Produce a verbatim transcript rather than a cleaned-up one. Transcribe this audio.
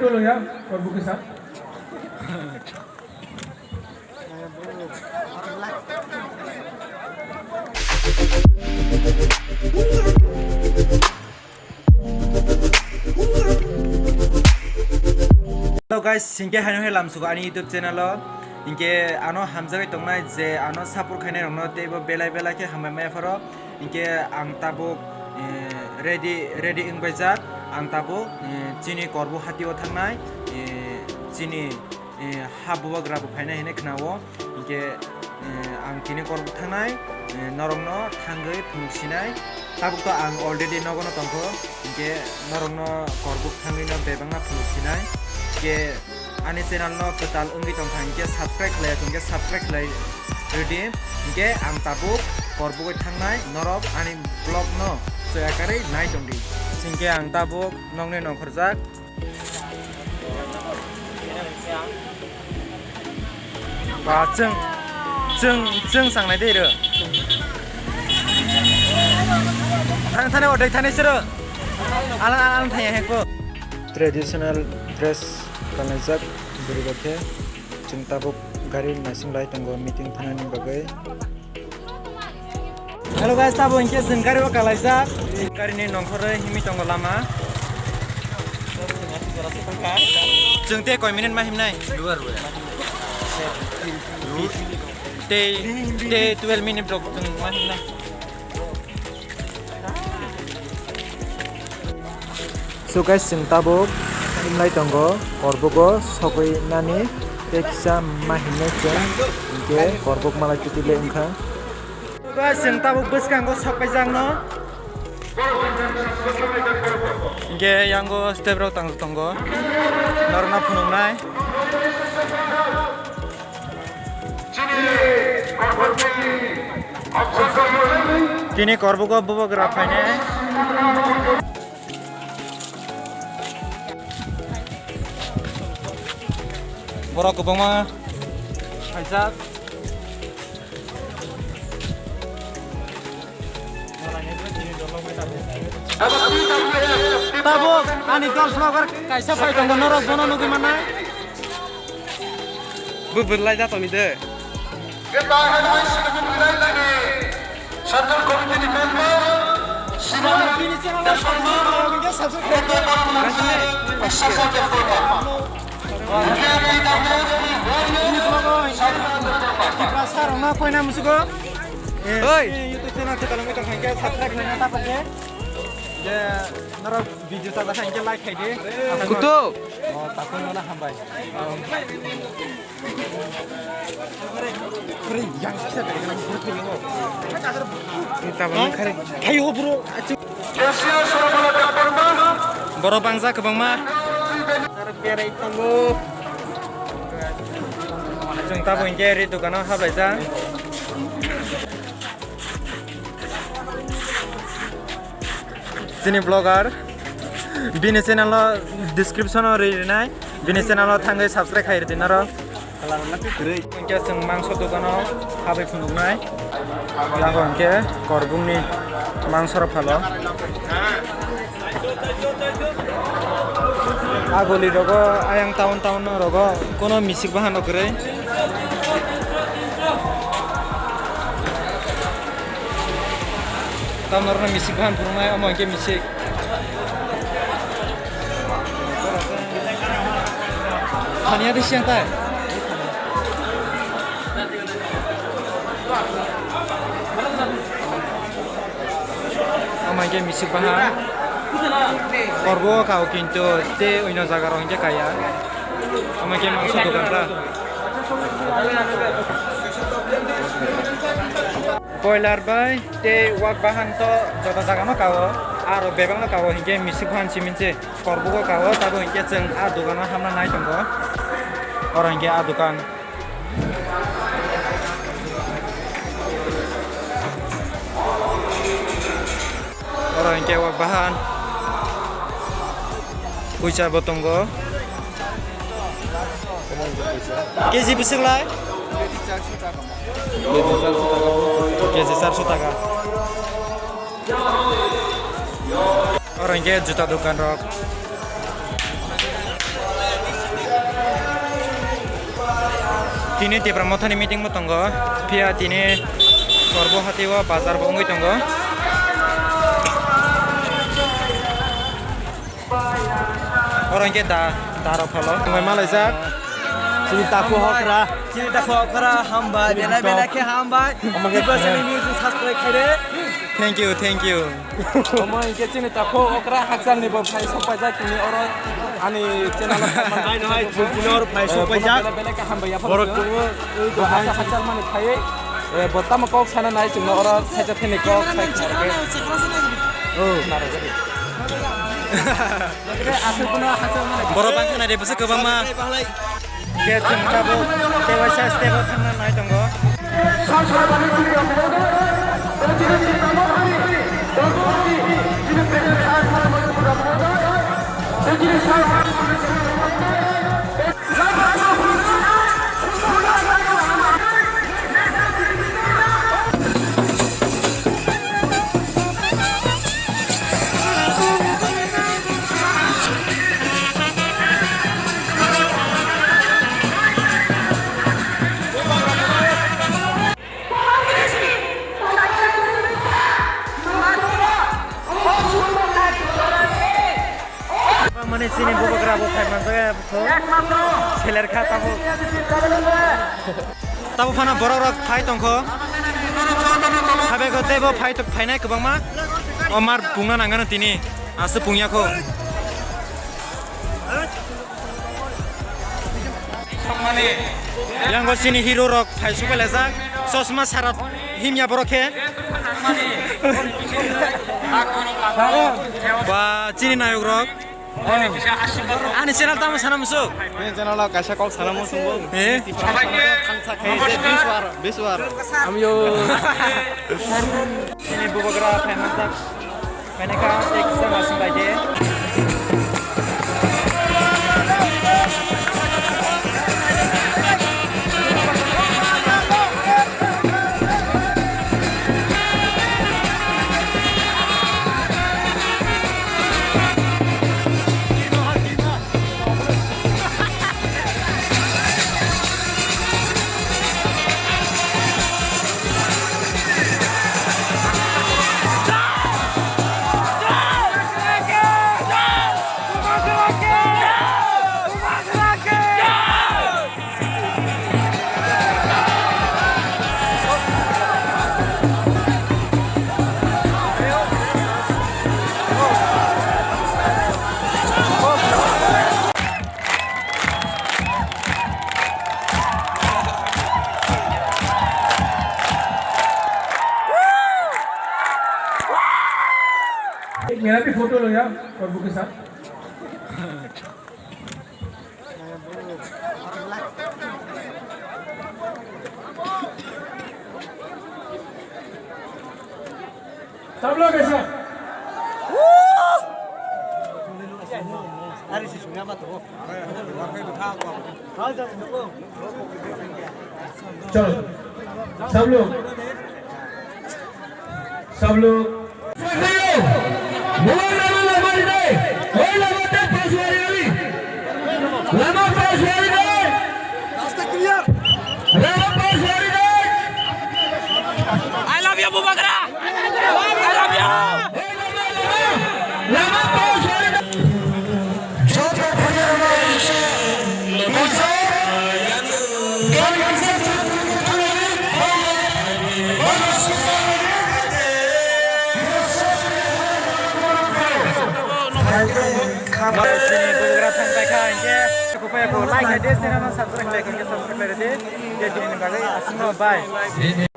Lo ya, korbuk kisa. Hello guys, hinkhe haino hai lamsugo ani YouTube channel o. Hinkhe ano hamjagwi tongnai je ano support khainai rokno teibo belai belai khe hambai maya pharo. Hinkhe ang tabuk, eh, ready, ready wngbaijak. Ang tabuk, eh, chini Korbuk hatio thangnai, eh, chini, eh, ha bubagra bo phainai hinwi khnao. Hinkhe, eh, ang tini Korbuk thangnai, eh, norokno thangwi phunuk sinai. Tabuk to ang already nogono tongkho, hinkhe norokno Korbuk thangwino bebakno phunuk sinai. Hinkhe ani channel no kwtal wngwi tongkha hinkhe subscribe khlai, hinkhe subscribe khlai rwdi. Hinkhe ang tabuk Korbugwi thangnai, norok ani vlog no soya karwi nai tongdi. Hinkhe ang tabuk nokni nongkhorjak. Ba, chwng, chwng, chwng sangnai de ro. Thang thani odai thani sero. Alang alang thaya heko. Traditional dress kanajak bwrwi rok khe chwng tabuk gari naising lai tongo meeting thanani bagwi. Hello guys, tabo hinkhe chwng gari o kalaijak. Gari ni nongkhorwi himwi tongo lama. Chwng tei koi minute ma himnai? Tei, tei twelve minute rok chwng ma himnai. So guys, chwng tabuk himlai tongo, Korbugo sogwi nani tei kisa ma himnai chwng, hinkhe Korbuk malai titi le wngkha. So guys, chwng tabuk bwskango sok paijak no. Hinkhe yango step rok tang tongo, norokno phunuknai. Tini Korbugo bubagra phainai. Borok kwbangma phaijak. Tabuk ani dol vlogger kaisa phai tongo, norok bono nugwi mannai. Bo bwrwlai da tongni de. Central Committee ni member, Sivan Debbarma, Debbarma, Sasa Debbarma. Tiprasa rokno koina musugo. Oi. YouTube channel khe tolongwi tong kha, subscribe khlaina ta khe. Je norok video ta kha, like khai di. Kutu. Oh, takoi mana hambai. Tabang khare. Thayo bro. Borok bangsa kwbangma. Chwng tabuk hinkhe ri dukano haplaijak. Chini vlogger, bini channel o description o ri rinai, bini channel o thangwi subscribe khai rwdi norok. Hinkhe chwng mangso dukano habwi phunuknai, yago hinkhe Korbukni mangso rok phalo. Aguli rogo ayang town town rogo kono misik bahan rok kwrwi. Tamno rwna misik bahan phunuknai, omo hinkhe misik. Thaniya de siyang tai. Omo hinkhe misik bahan. Korbo kao kintu tei oino jaga rok hinkhe kaya. Omo hinkhe mangso dokan ta. Boiler bai tei wak bahan to joto jaga no kao, aro bebak no kao hinkhe misik bahan simin se Korbugo kao, tabo hinkhe chwng a dukano hamna nai tongo, oro hinkhe a dukan. Oro hinkhe wak bahan. Puisa bo tongo. K G bwswk lai? K G charso taka. Oro hinkhe juta dokan rok. Tini Tipra Mothani meeting bo tongo, phiya tini Korbo hati o bazar bo wngwi tongo. Oro hwnkhe da, da rok phalo. Hambai malaijak. Chini takhuk okra. Chini takhuk okra, hambai, belai belai khe hambai. Omo khe Tipra channel news subscribe khaide. Thank you, thank you. Omo hwnkhe chini takhuk okra hakchalni bo phai sok paijak tini oro ani channel o. Hai no hai, chini oro phai sok paijak. Belai belai khe hambai yaphar. Borok tongo, oi to hai. Hakchal mani phaiwi, eh, bo tamo kok sana nai chwngno oro saita thani kok sai khnarokhe. Oh. Khnarokhe. Borok bangkha nai de bwswk kwbangma. Khe chwng tabuk tei waisa step o thangna nai tongo. Mane chini bubagra bo phai manjak ya bukho. Seler kha tabuk. Tabuk phano borok rok phai tongkho. Habai kho tei bo phai to-, phainai kwbangma. O mar pungna nangano tini. Aswk pungya kho. Yango chini hero rok phai supailajak. Chosma sara himya borok khe. Ba chini nayok rok. Ani channel tamo sana musu. Ni channel o kaisa kok sana musu. Eh? Thangsa khai je biswar, biswar. Amyo. Chini bubagra phai manjak. Khaina kha tei kisa ma swng bai de. एक मेरा भी फोटो लो यार, प्रभु के साथ। सब लोग ऐसा। चलो, सब लोग, सब लोग। Lama pas wari dai. Lama pas wari dai. I love you, Bubagra. I love you. Lama pas wari dai. Chini bubagra thang paikha hinkhe, like khaidi, channel no subscribe khaidi, subscribe khaidi, je chini bagwi aswkno bye.